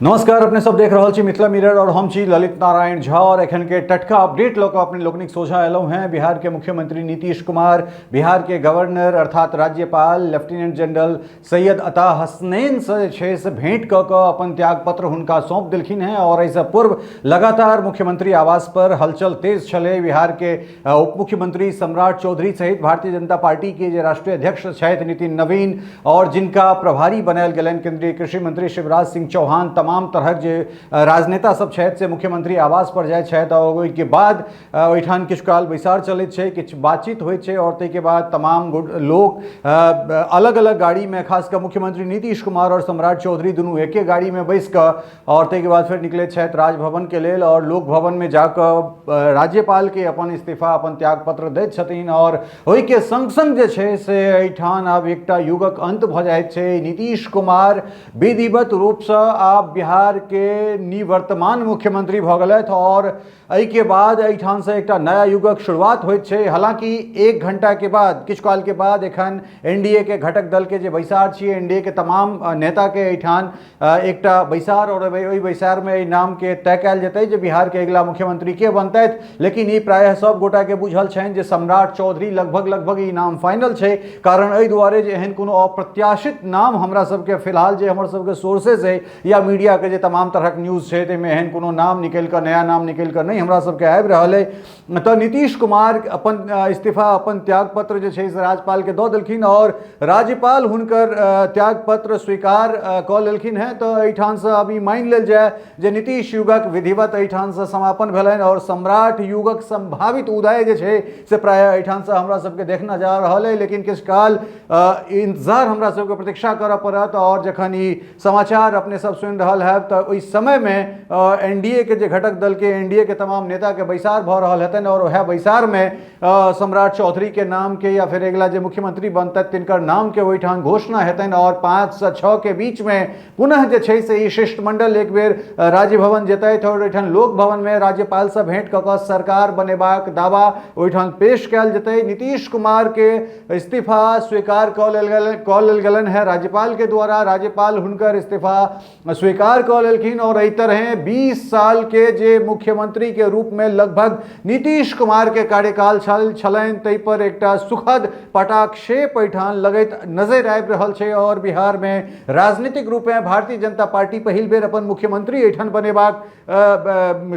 नमस्कार, अपने सब देख रहल छी मिथिला मिरर और हम छी ललित नारायण झा और एखन के टटका अपडेट लऽ कऽ अपने लोकनिक सोझा एलहुँ हैं। बिहार के मुख्यमंत्री नीतीश कुमार बिहार के गवर्नर अर्थात राज्यपाल लेफ्टिनेंट जनरल सैयद अता हसनैन से जे छै से भेंट कऽ कऽ अपन त्यागपत्र हुनका सौंप देलखिन हैं। और एहिसँ पूर्व लगातार मुख्यमंत्री आवास पर हलचल तेज छलै। बिहार के उप मुख्यमंत्री सम्राट चौधरी सहित भारतीय जनता पार्टी के जे राष्ट्रीय अध्यक्ष छथि नितिन नवीन और जिनका प्रभारी बनायल गेलनि केंद्रीय कृषि मंत्री शिवराज सिंह चौहान, तमाम तरहक जे राजनेता सब छथि से मुख्यमंत्री आवास पर जाइ छथि और ओहिके बाद ओहिठाम किछु काल बैसार चलैत छै, किछु बातचीत होइ छै और ताहिके बाद तमाम लोक अलग अलग गाड़ीमे, खास कऽ मुख्यमंत्री नीतीश कुमार और सम्राट चौधरी दुनू एके गाड़ीमे बैस कऽ और ताहिके बाद फेर निकलैत छथि राजभवन के लेल और लोक भवनमे जाकऽ राज्यपालके अपन इस्तीफा, अपन त्यागपत्र दैत छथिन। और ओहिके सङ्ग सङ्ग जे छै से एहिठाम आब एकटा युगक अन्त भऽ जाइत छै। नीतीश कुमार विधिवत रूपसँ आब बिहारके निवर्तमान मुख्यमंत्री भऽ गेलथि और एहिके बाद एहिठामसँ एकटा नया युगक शुरुआत होइत छै। हालांकि एक घंटाके बाद, किछु कालके बाद एखन एनडीए के घटक दलके जे बैसार छियै, एनडीए के तमाम नेताके एहिठाम एकटा बैसार और ओहि बैसारमे एहि नामके तय कयल जेतै जे बिहारके अगिला मुख्यमंत्री के बनतथि। लेकिन ई प्रायः सब गोटाके बुझल छनि जे सम्राट चौधरी लगभग लगभग ई नाम फाइनल छै। कारण एहि दुआरे जे एहन कोनो अप्रत्याशित नाम हमरा सबके फिलहाल जे हमर सबके सोर्सेज अइ या मीडियाके जे तमाम तरहक न्यूज छै ताहिमे एहन कोनो नाम निकलि कऽ, नया नाम निकलि कऽ नहि हमरा सबके आबि रहल अइ। तऽ नीतीश कुमार अपन इस्तीफा, अपन त्यागपत्र जे छै से राज्यपालके दऽ देलखिन और राज्यपाल हुनकर त्यागपत्र स्वीकार कऽ लेलखिन हेँ। तऽ एहिठामसँ आब ई मानि लेल जाय जे नीतीश युगक विधिवत एहिठामसँ समापन भेलनि और सम्राट युगक सम्भावित उदय जे छै से प्रायः एहिठामसँ हमरा सबके देखना जा रहल अइ। लेकिन किछु काल इंतजार हमरा सबके प्रतीक्षा करऽ पड़त और जखन ई समाचार अपने सब सुनि रहल हैब तऽ ओहि समयमे एनडीए के जे घटक दलके, एनडीए के तमाम नेताके बैसार भऽ रहल हेतनि और वएह बैसारमे सम्राट चौधरीके नामके या फिर अगिला जे मुख्यमंत्री बनतथि तिनकर नामके ओहिठाम घोषणा हेतनि और 5 से 6 के बीचमे पुनः जे छै से ई शिष्टमंडल एक बेर राज्य भवन जेतथि और ओहिठाम लोक भवनमे राज्यपालसँ भेंट कऽ कऽ सरकार बनेबाक दावा ओहिठाम पेश कयल जेतै। नीतीश कुमारके इस्तीफा स्वीकार कऽ लेल गेल कऽ लेल गेलनि हेँ राज्यपालके द्वारा। राज्यपाल हुनकर इस्तीफा स्वीकार कऽ लेलखिन और एहि तरहे 20 सालके जे मुख्यमंत्रीके रूपमे लगभग नीतीश कुमारके कार्यकाल छलनि ताहि पर एकटा सुखद पटाक्षेप एहिठाम लगैत नजरि आबि रहल छै। और बिहारमे राजनीतिक रूपे भारतीय जनता पार्टी पहिल बेर अपन मुख्यमंत्री एहिठाम बनेबाक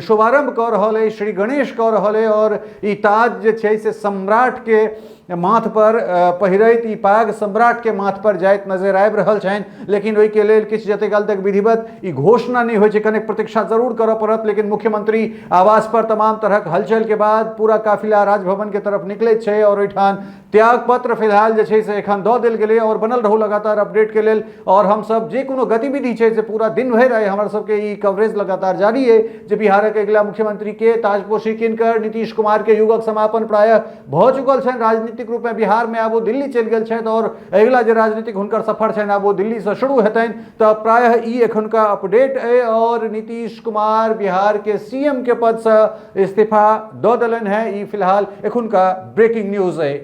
शुभारंभ कऽ रहल अइ, श्री गणेश कऽ रहल अइ और ई ताज जे छै से सम्राटके माथ पर पहिरैत, ई पाग सम्राटके माथ पर जाइत नजरि आबि रहल छनि। लेकिन ओहिके लेल किछु जते काल तक विधिवत ई घोषणा नहि होइ छै कनेक प्रतीक्षा जरूर करऽ पड़त। लेकिन मुख्यमंत्री आवास पर तमाम तरहक हलचलके बाद पूरा काफिला राजभवन के तरफ निकलैत छै और ओहिठाम त्यागपत्र फिलहाल जे छै से एखन दऽ देल गेलै। और बनल रहू लगातार अपडेट के लेल और हमसब जे कोनो गतिविधि छै से पूरा दिन भरि आइ हमर सबके ई कवरेज लगातार जारी अइ जे बिहारक अगिला मुख्यमंत्री के ताजपोशी किनकर। नीतीश कुमार के युगक समापन प्रायः भऽ चुकल छनि राजनीतिक रूपमे बिहारमे, आब ओ दिल्ली चलि गेल छथि और अगिला जे राजनीतिक हुनकर सफर छनि आब ओ दिल्लीसँ शुरू हेतनि। तऽ प्रायः ई एखुनका अपडेट अइ और नीतीश कुमार बिहार के सीएम के पदसँ इस्तीफा दऽ देलनि हेँ। ई फिलहाल एखुनका ब्रेकिंग न्यूज अइ।